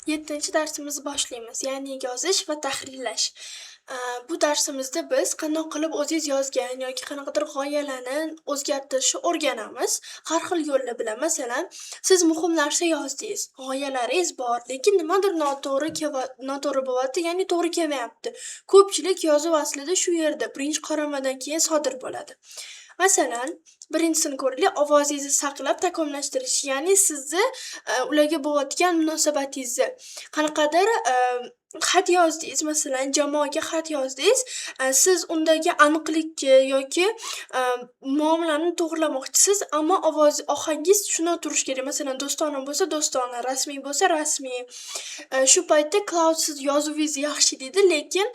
7-darsimizni boshlaymiz, ya'ni yozish va tahrirlash. Bu darsimizda biz qandoq qilib o'zingiz yozgan yoki qanaqadir g'oyalarni o'zgartirishni o'rganamiz. Har xil yo'llar bilan. Masalan, siz muhim narsa yozdingiz, g'oyalaringiz bor, lekin nimadir noto'g'ri bo'lyapti, ya'ni to'g'ri kelmayapti. Ko'pchilik yozuv aslida shu yerda birinchi qoramadan keyin sodir bo'ladi. Masalan, birinchisini ko'raylik, ovozingizni saqlab takomillashtirish, ya'ni sizni ularga bo'layotgan munosabatingizni. Qanaqadir xat yozdingiz, masalan, jamoaga xat yozdingiz, siz undagi aniqlikka yoki muomalani to'g'rilamoqchisiz, ammo ovoz ohangingiz shunday turishi kerak. Masalan, do'stona bo'lsa do'stona, rasmiy bo'lsa rasmiy. Shu paytda Claude siz yozuvingizni yaxshi deydi, lekin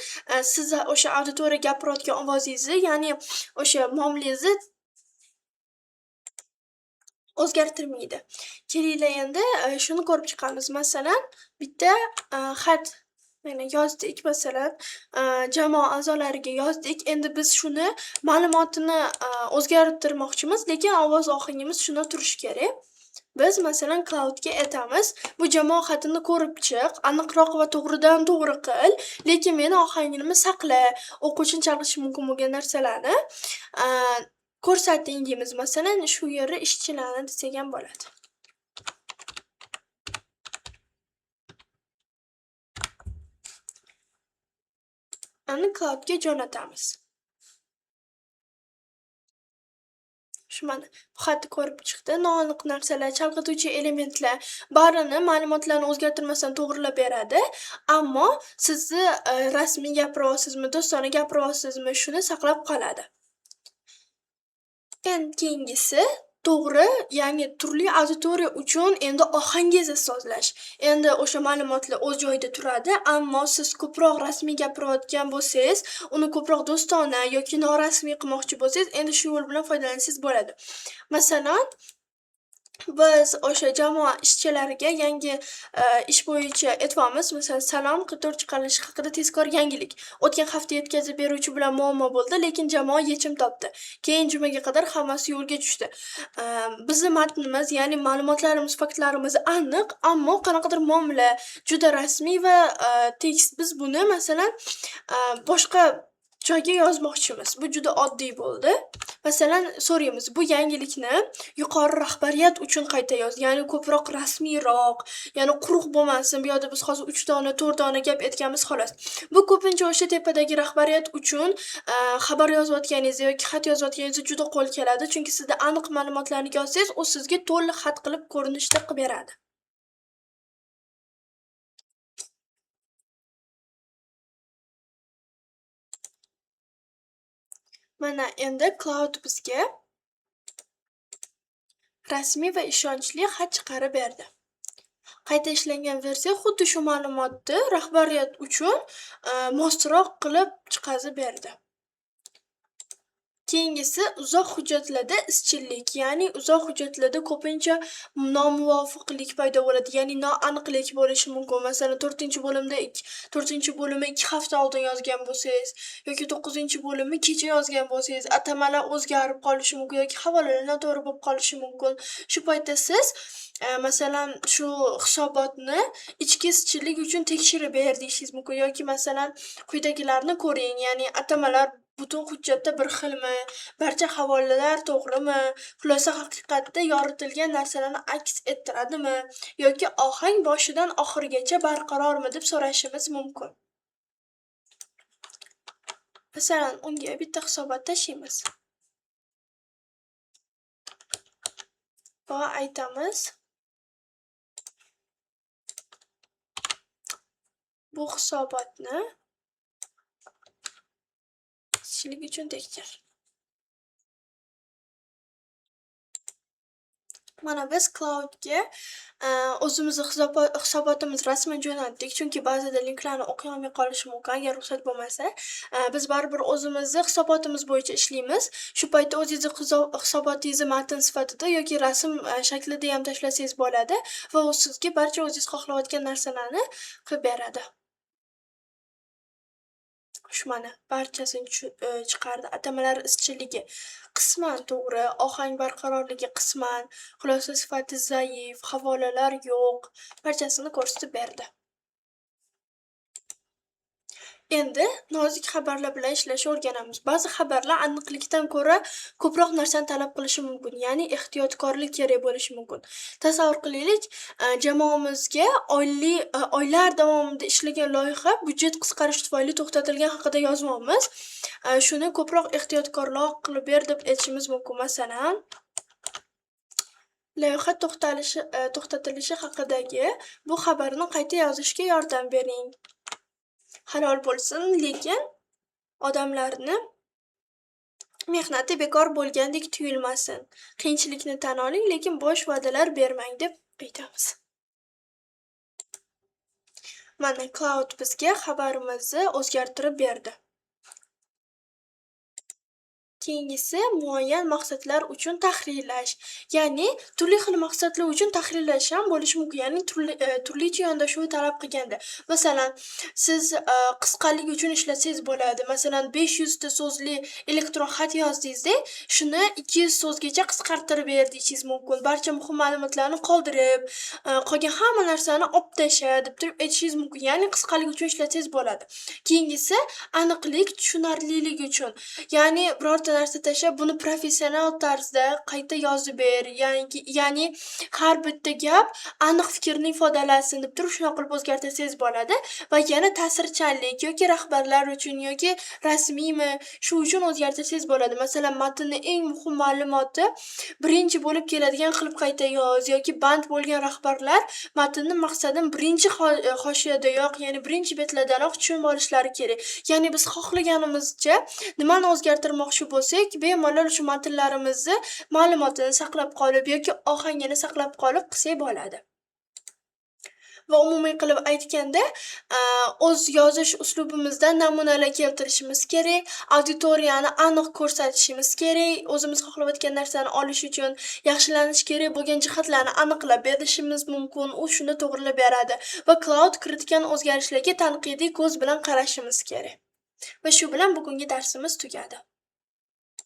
siz o'sha auditoriyaga gapirayotgan ovozingizni, ya'ni o'sha muomalangizni o'zgartirmaydi. Kelinglar endi shuni ko'rib chiqamiz. Masalan, bitta xat mana yozdik, masalan, jamoa a'zolariga yozdik. Endi biz shuni ma'lumotini o'zgartirmoqchimiz, lekin ovoz ohangimiz shunda turishi kerak. Biz masalan Claude'ga aytamiz, bu jamoa xatini ko'rib chiq, aniqroq va to'g'ridan to'g'ri qil, lekin meni ohangimni saqla, o'quvchini chalg'itishi mumkin bo'lgan narsalarni ko'rsating deymiz. Masalan, shu yerda ishchilarni desak ham bo'ladi. Ani Claude'ga jo'natamiz. Shu mana bu xatni ko'rib chiqdi. Noaniq narsalar, chalg'ituvchi elementlar barini ma'lumotlarni o'zgartirmasdan to'g'rilab beradi. Ammo sizni rasmiy gapiryapsizmi, do'stona gapiryapsizmi, shuni saqlab qoladi. Endi keyingisi to'g'ri, ya'ni turli auditoriya uchun endi ohangingizni sozlash. Endi o'sha ma'lumotlar o'z joyida turadi, ammo siz ko'proq rasmiy gapirayotgan bo'lsangiz, uni ko'proq do'stona yoki norasmiy qilmoqchi bo'lsangiz, endi shu yo'l bilan foydalansangiz bo'ladi. Masalan, biz o'sha jamoa ishchilariga yangi ish bo'yicha aytyapmiz. Masalan, salom, Q4 chiqarilishi haqida tezkor yangilik. O'tgan hafta yetkazib beruvchi bilan muammo bo'ldi, lekin jamoa yechim topdi. Keyin jumaga qadar hammasi yo'lga tushdi. Bizni matnimiz, ya'ni ma'lumotlarimiz, faktlarimiz aniq, ammo qanaqadir muomala juda rasmiy va tekst. Biz buni masalan boshqa joyga yozmoqchimiz. Bu juda oddiy bo'ldi. Masalan, so'raymiz, bu yangilikni yuqori rahbariyat uchun qayta yoz, ya'ni ko'proq rasmiyroq, ya'ni quruq bo'lmasin. Bu yerda biz hozir 3 dona, 4 dona gap aytganmiz xolos. Bu ko'pincha o'sha tepadagi rahbariyat uchun xabar yozayotganingizda yoki xat yozayotganingizda juda qo'l keladi, chunki sizda aniq ma'lumotlarni yozsangiz, u sizga to'liq xat qilib ko'rinishda qilib beradi. Mana endi Claude bizga rasmiy va ishonchli xat chiqarib berdi. Qayta ishlangan versiya xuddi shu ma'lumotni rahbariyat uchun mosroq qilib chiqazib berdi. Keyingisi uzoq hujjatlarda izchillik, ya'ni uzoq hujjatlarda ko'pincha nomuvofiqlik paydo bo'ladi, ya'ni noaniqlik bo'lishi mumkin. Masalan, 4-bo'limni 2 hafta oldin yozgan bo'lsangiz yoki 9-bo'limni kecha yozgan bo'lsangiz, atamalar o'zgarib qolishi mumkin yoki havolalar noto'g'ri bo'lib qolishi mumkin. Shu paytda siz masalan, shu hisobotni ichki izchillik uchun tekshirib ber deyishingiz mumkin yoki masalan, quyidagilarni ko'ring, ya'ni atamalar butun hujjatda bir xilmi, barcha havolalar to'g'rimi, xulosa haqiqatda yoritilgan narsalarni aks ettiradimi yoki ohang boshidan oxirigacha barqarormi deb so'rashimiz mumkin. Masalan, unga bitta hisobot tashlaymiz. Va aytamiz, bu hisobotni izchillik uchun tekshir. Mana biz Claude'ga o'zimizni hisobotimiz rasman jo'natdik, chunki ba'zida linklarni o'qiy olmay qolishi mumkin agar ruxsat bo'lmasa. Biz baribir o'zimizni hisobotimiz bo'yicha ishlaymiz. Shu paytda o'zingizni hisobotingizni matn sifatida yoki rasm shaklida ham tashlasangiz bo'ladi va u sizga barcha o'zingiz xohlayotgan narsalarni qilib beradi. Shu mana barchasini chiqardi. Atamalar izchilligi qisman to'g'ri, ohang barqarorligi qisman, xulosa sifati zaif, havolalar yo'q, barchasini ko'rsatib berdi. Endi nozik xabarlar bilan ishlashni o'rganamiz. Ba'zi xabarlar aniqlikdan ko'ra ko'proq narsani talab qilishi mumkin, ya'ni ehtiyotkorlik kerak bo'lishi mumkin. Tasavvur qilaylik, jamoamizga oylar davomida ishlagan loyiha byudjet qisqarishi tufayli to'xtatilgani haqida yozmoqmiz. Shuni ko'proq ehtiyotkorroq qilib ber deb aytishimiz mumkin. Masalan, loyiha to'xtatilishi haqidagi bu xabarni qayta yozishga yordam bering. Halol bo'lsin, lekin odamlarni mehnati bekor bo'lgandek tuyulmasin. Qiyinchilikni tan oling, lekin bo'sh va'dalar bermang deb aytamiz. Mana, Claude bizga xabarimizni o'zgartirib berdi. Keyingisi muayyan maqsadlar uchun tahrirlash. Ya'ni turli xil maqsadlar uchun tahrirlash ham bo'lishi mumkin. Ya'ni turlicha yondashuv talab qilganda. Masalan, siz qisqalik uchun ishlatsangiz bo'ladi. Masalan, 500 ta so'zli elektron xat yozdingizda, shuni 200 so'zgacha qisqartirib ber deyishingiz mumkin. Barcha muhim ma'lumotlarni qoldirib, qolgan hamma narsani olib tasha deb turib aytishingiz mumkin. Ya'ni qisqalik uchun ishlatsangiz bo'ladi. Keyingisi aniqlik, tushunarlilik uchun. Ya'ni birorta narsa tashlab, buni professional tarzda qayta yozib ber, ya'ni har bitta gap aniq fikrni ifodalasin deb turib, shunaqa qilib o'zgartirsangiz bo'ladi va yana ta'sirchanlik yoki rahbarlar uchun yoki rasmiymi, shu uchun o'zgartirsangiz bo'ladi. Masalan, matnni eng muhim ma'lumoti birinchi bo'lib keladigan qilib qayta yoz yoki band bo'lgan rahbarlar matnni maqsadini birinchi hoshiyadayoq, ya'ni birinchi betlardanoq tushunib olishlari kerak. Ya'ni biz xohlaganimizcha nimani o'zgartirmoqchi bo'lsak, bemalol shu matnlarimizni ma'lumotini saqlab qolib yoki ohangini saqlab qolib qilsak bo'ladi. Va umumiy qilib aytganda, o'z yozish uslubimizdan namunalar keltirishimiz kerak, auditoriyani aniq ko'rsatishimiz kerak, o'zimiz xohlayotgan narsani olish uchun yaxshilanishi kerak bo'lgan jihatlarni aniqlab berishimiz mumkin, u shuni to'g'rilab beradi va Claude kiritgan o'zgarishlarga tanqidiy ko'z bilan qarashimiz kerak. Va shu bilan bugungi darsimiz tugadi.